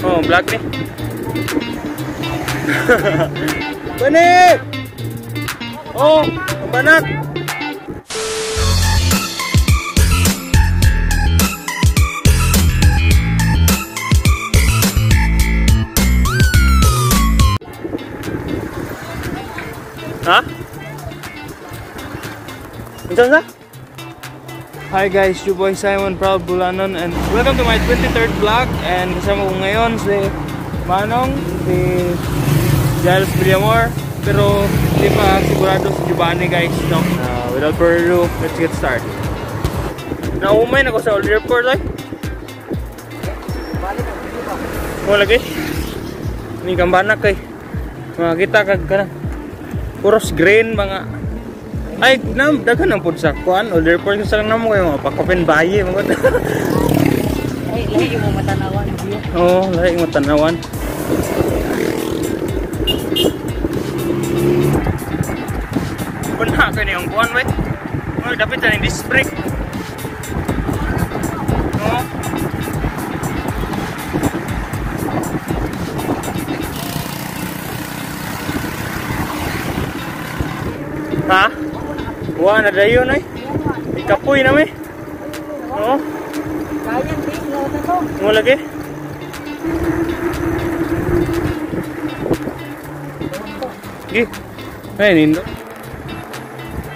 Oh, vlog ni. Bani! Oh, banak. Ha? Unsa? Hi guys, your boy Simon Proud Bulanon and welcome to my 23rd vlog. And kasama ko ngayon si Manong, si Giles Villamor, pero hindi pa sigurado si Giovanni guys, no? Without further ado, let's get started. Naumay na ko sa Old Airport ay. Wala lagi. Ni gambanak kay. Makita kag kana. Puros green mga ay, nam daghan ang pud sa kuan, Old Airport sa lang namo kayo mga pakopen baye mga. Ay, lahi yung matanawan. Oo, lahi yung matanawan. Punha ko niyong kuan, wait. Oh, dapat na yung disc brake. Oo. Ha? Wah, na dayon ay. Ikapoy na mi. Oo. Kayang di no to. Mo lagi. Gi. Ay nindo.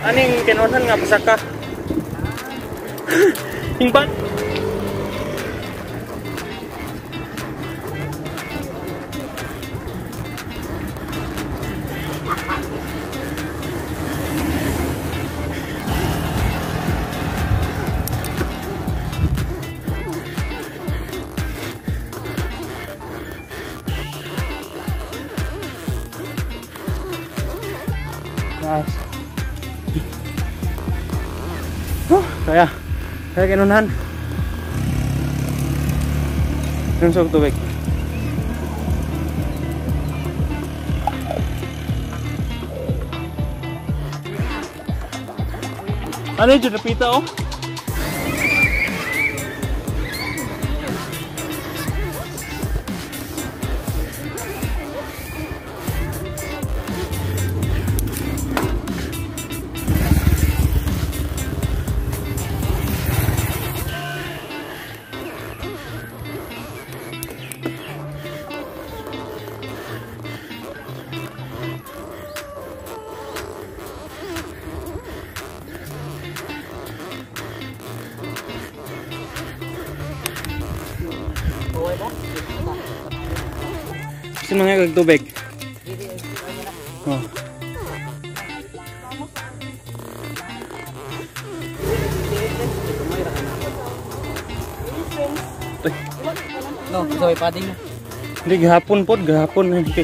Aning kinuhan nga pasaka. Hingban. Nice. Oh, kaya kinunan. Nung tubig. Ano yung napita oh? Sino nga kag tubig? Oh. No, sorry pading. Hindi gahapon pod, gahapon okay.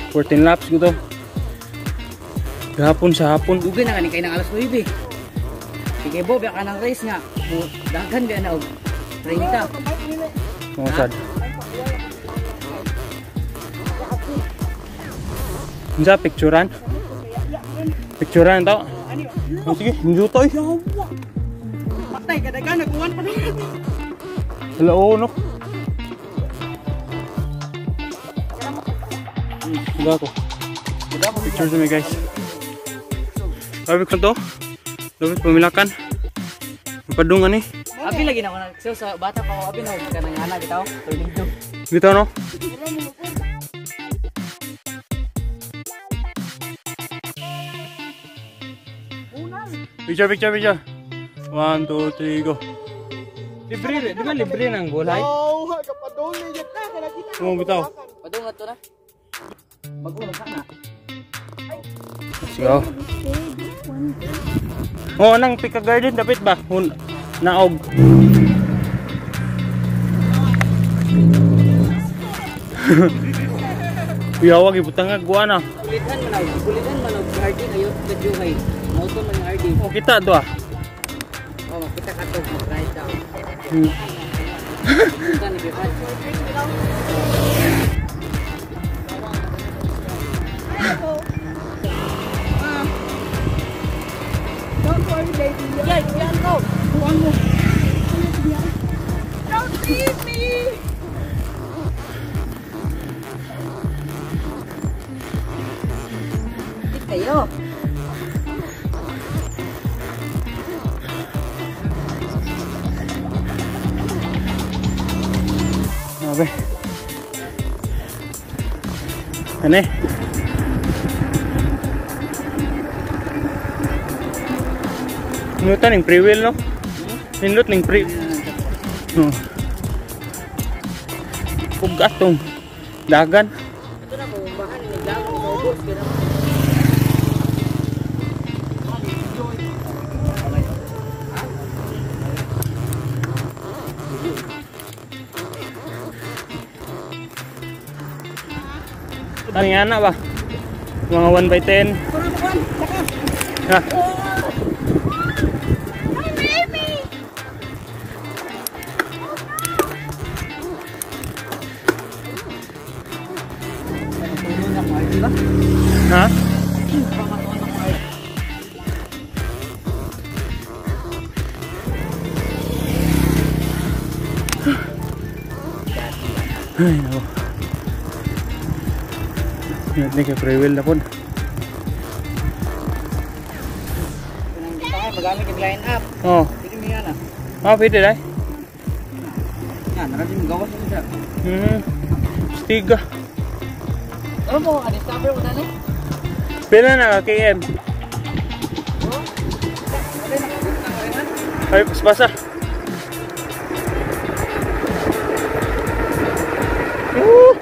14 laps gito. Gahapon sa hapon. Ugay na kani kay nang alas 9. Sige bo, biya ka ng race nga. Daghan biya na og 30. Oh, sad. Unsa picturean? Picturean to. Oh, sige, njuto eh. Patay ka dagan nagkuan pa ni. Hello no. Wala ko. Picture sa mi guys. Sabi ko to. Dapat pamilakan. Padungan ni. Abi lagi na ko na sa bata pa ko abi na kanang ana bitaw. Tornado. Bitaw no. Picture, picture, picture. 1, 2, 3, go. Libre, di ba libre ng gulay? Oo, kapaduli yun na. Nakita ko. Bitaw. Padung na to na. Mag-uno ka na. Let's go. Oh, nang Pika Garden dapat ba? Naog. Kuya, wag ibutang nga guwa na. Kulitan man og RD ayo kajuhay. Moto man RD. Oh, kita do ah. Oh, makita ka to, mag-ride daw. Kita ni Bihar. Don't worry, baby. Yeah, yeah, go. Don't leave me. Hello. Grabe. Ano eh? Nindot ning free wheel, no? Nindot ning free. No. Pugas tong dagan. Ito na bumbahan ni dagan ubos kaya. Ang ana ba? Mga 1x10. Ha. Ha? Ay, nako. Hindi kay free wheel na po. Magamit yung line up. Oo. Pwede mo yan ah. Ah, pwede dahil. Yan, narating mo gawas mo siya. Stiga. Ano mo, discover mo na eh? Pila na ka, KM? Ay, paspasa. Woo!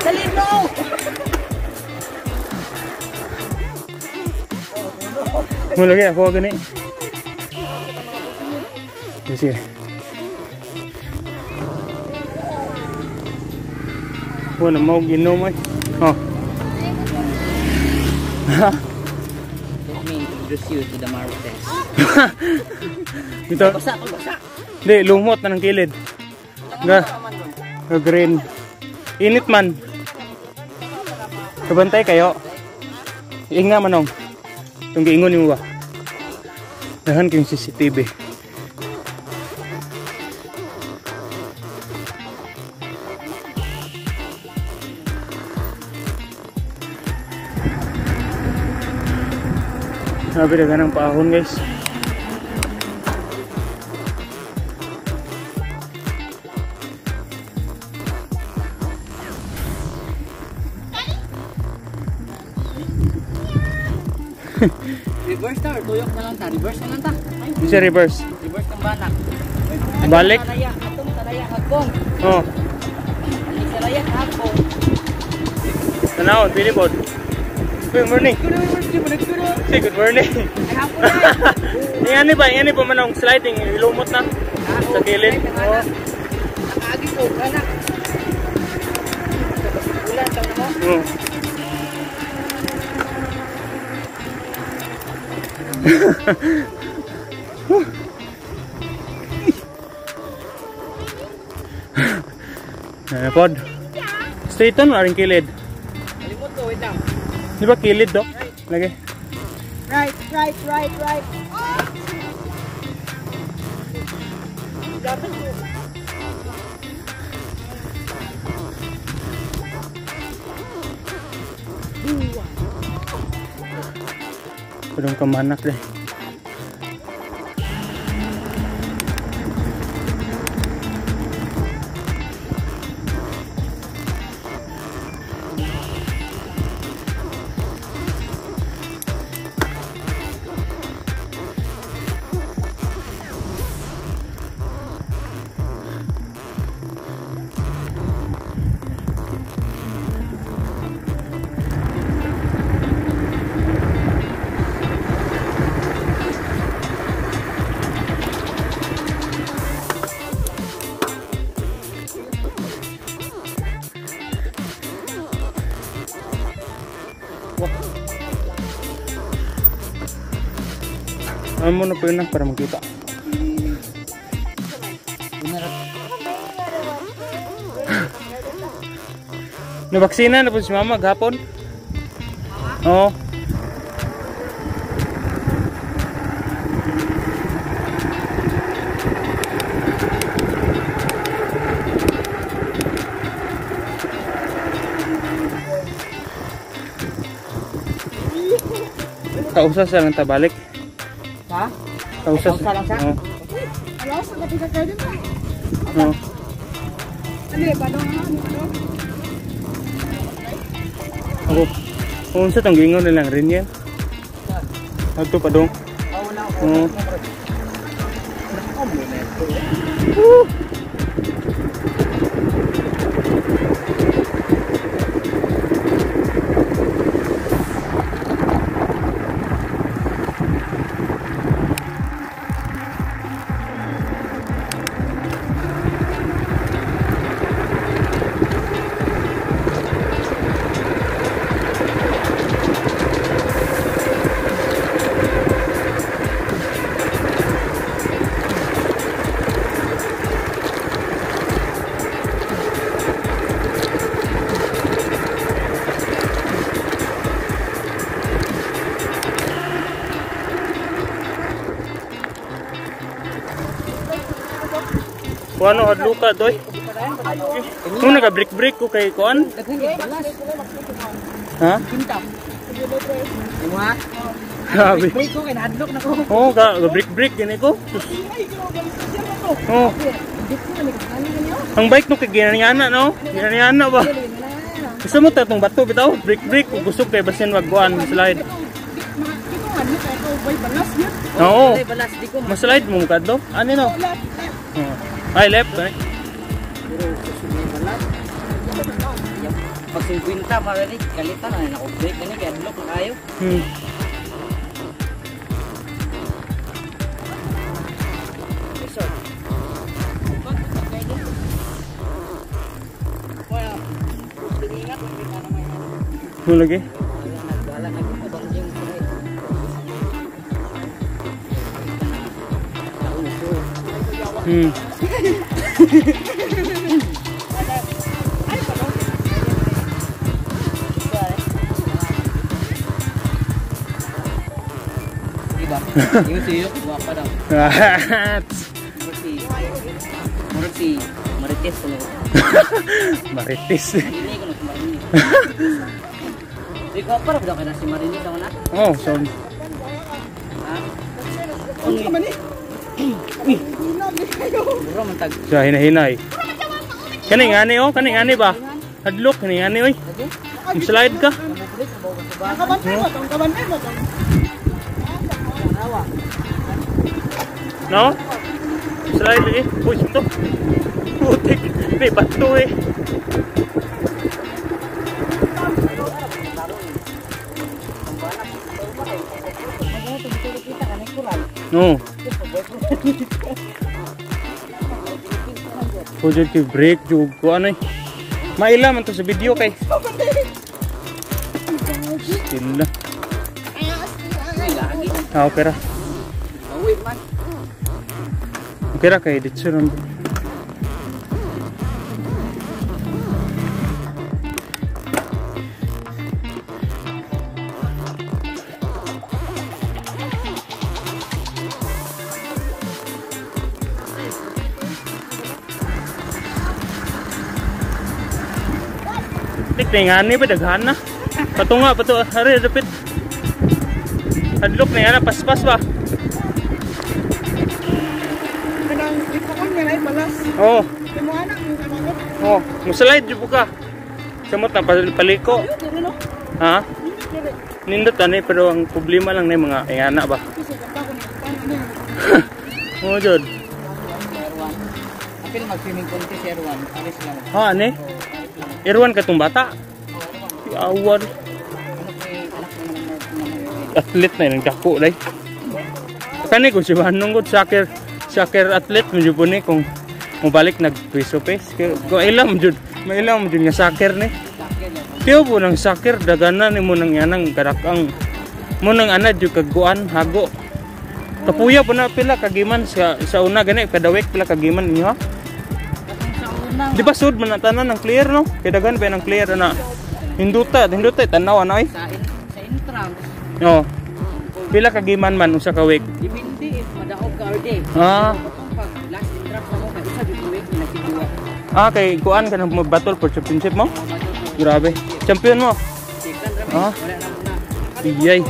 Dali mo! Mulagi ako gani. Sige. Wala mo ginom ay. Oh. Let me introduce you to the Marites. Ito. Basa, basa. Di, lumot na ng kilid. Ga green. Init man. Kabantay kayo. Inga manong. Itong giingon nimo ba? Dahan kayong CCTV. Grabe na ganang paahon, guys. Reverse ta or tuyok na lang ta? Reverse na lang ta. Isa reverse. Reverse ng banak. Balik. Atong talaya hagkong. Oh. Ani talaya hagkong. Tanawon, pili pod. Good morning. Good morning. Say good morning. Ay hapon na. Ingani ba manong sliding ilumot na sa kilid. Oh. Nakaagi ko kana. Ulan ta mo. Oh. Pod. Straight on aring kilid. Kalimot ko, wait lang. Di ba kilid do? Lagi. Right, right, right, right. Oh! Padong kamanak deh. Ano mo na po yun na para makita. Nabaksina na po si mama gahapon. Oo. Kausa sa lang tabalik. Ha? Kausa Kausa lang sa? Oo. Alaw sa gabi ka kayo din ba? Oo. Ano eh, paano nga? Ano ano? Ako. Kung sa tong gingon nilang rin yan. Adto pa dong. Oo. Woo! Kuano hadluka doy. Kung naka-break-break ko kay kuan. Ha? Kinta. Imo ha? Grabe. Break ko kay nahadlok na ko. Oo, ka break-break gani ko. Oh. Ang bike no kay ginaniana no? Ginaniana ba? Gusto mo tatong bato bitaw? Break-break kung gusto kay basin wag kuan slide. Oo. Mas-slide mo kadto. Ani no? Ay left. Ay. Pero may balas. Pag 50 pa gani kalitan na ako break gani kay adlok na kayo. Mo lagi. Diba? Yung siyo, guwapa daw. Murag si Marites ko. Marites. Hindi ko na si Marites. Di guwapa raw daw kay na si Marites ako na. Oh, so. Ha? Ano man eh? Uy. Bro, mantag. Sa hinahinay. Kani ngani oh, kani ngani ba? Hadlok kani ngani oy. Slide ka. Nakabantay mo tong, kabantay mo tong. No? Slide lagi. Uy, ito. Putik. May bato eh. No. Pwede kay break jug ko ano eh. Maila man to sa video kay. Still na. Ah, okay ra. Okay ra kay dito ron. Tingani pa daghan na. Patunga pato ari dapit. Hadlok na yan paspas ba. Kanang ipakon nga ay balas. Oh. Imo anak mo kanang. Oh, muslide jud ka. Samot na paliko. Ha? Nindot ani pero ang problema lang na mga ingana ba. Oh jud. Apil mag-swimming contest Erwan. Aris lang. Ha ani? Erwan katong bata. Awar. Athlete na yun, dako day. Kani ko si Manong ko soccer athlete mo jud ni kung mobalik nagpiso pes. Kung ilam jud, mailam jud nga soccer ni. Tiyo po ng soccer daganan nimo nang yanang karakang mo nang ana jud kagguan hago. Kapuya po na pila kagiman sa una gani kada week pila kagiman ninyo ha. Di ba sud man tanan ng clear no? Kay daghan pa ng clear na. Hinduta tanaw ana oy. Sa entrance. Oh. Pila ka giman man usa ka week? Depende if madaog ka or day. Ah. Pag last entrance mo kay usa jud week na nagsiduwa. Ah, kay kuan ka nang battle for championship mo? Grabe. Champion mo. Second ra Ah. wala na muna. Iyay.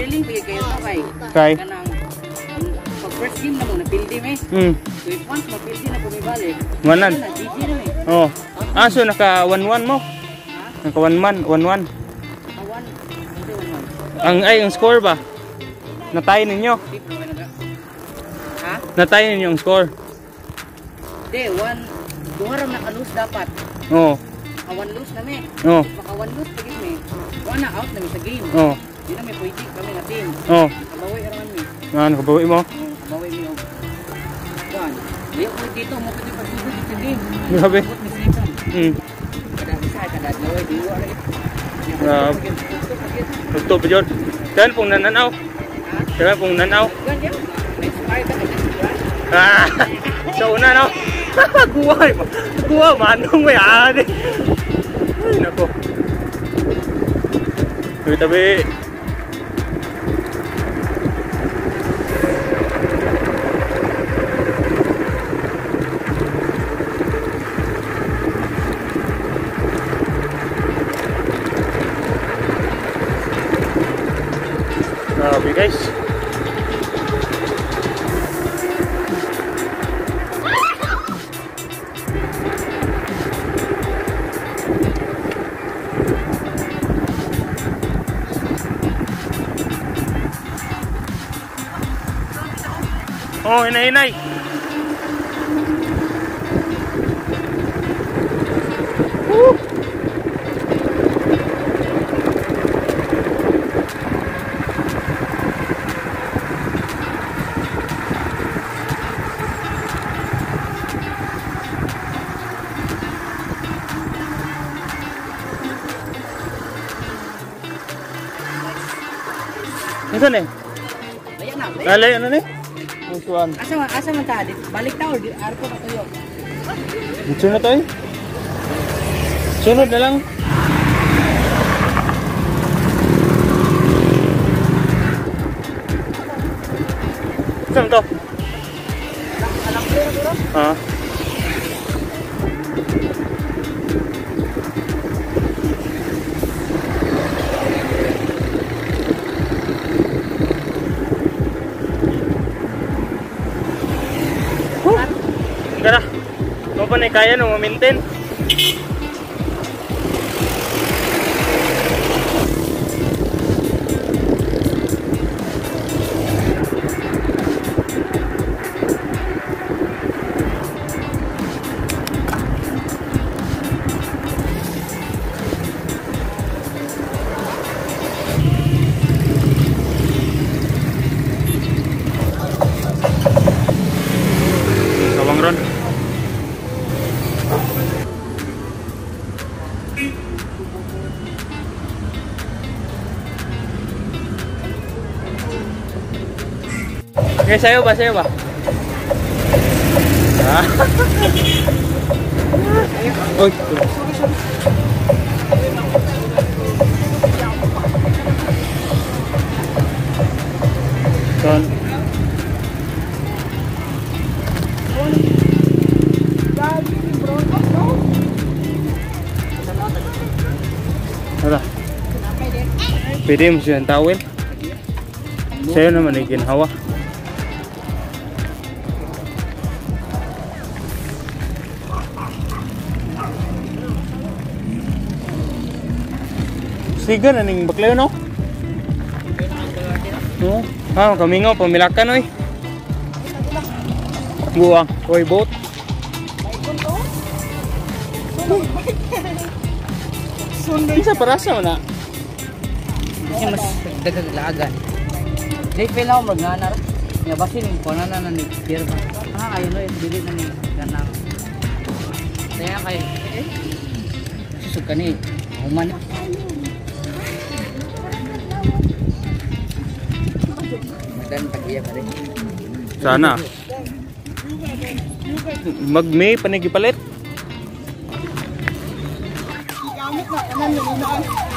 Thrilling pagid kayo to kay. Kay. Kanang pag first game na mo napildi me. So if once mapildi na pumibalik. Wanan. Na GG na me. Oh. Ah, so naka 1-1 mo? Naka 1-1, 1-1. Ah, 1 1. Ang ay ang score ba? Natay ninyo. Ha? Natay ninyo ang score. De, 1 duha ra naka-lose dapat. Oh. Naka 1 lose na me. Oh. Maka 1 lose pagid me. Wa na out na mi sa game. Oh. Di na mi pwede kami na team. Oh. Kabawi ra man mi. Ah, nakabawi mo. Kabawi mi og kuan. Layo ko dito mo pwede pagsugod sa game. Grabe. Abot mi second. Kada isa kada adlaw ay diwa ra. Grabe. Tugtog pa yun. Kaya pong nananaw. Kaya pong nanaw. Ganyan. Na-inspire ka kay Ah, sa una no. Guwa, guwa manong may ani. Ay nako. Tabi tabi. Grabe guys. Oh, hinay-hinay. Woo! Nasaan eh? Ayan na. Alay, ano ni? Usuan. Asa man ta? Balik ta or arko ka tuyo? Dito na tayo. Sunod na lang. Saan to? Ah. Tara, mo pa na kaya nung maintain. Kawang ron. Okay, sayo ba? Sayo ba? Ah. Oy. Son. Wala. Pwede mo siyang tawil. Sa'yo naman ay ginhawa. Siga na ning baklayo no? No. Ah, kamingaw pamilakan oy. Buang, oy boat. Isa parasa na. Kasi mas daghang laagan. Di feel ako magngana ra. Nya basin ko na na ni pirma. Ah, ayo no, dili na ni kanang. Kaya kay susug kani human. Madan tag-iya pa rin. Sana. Mag-May pa nagipalit. Gamit na kanan nila.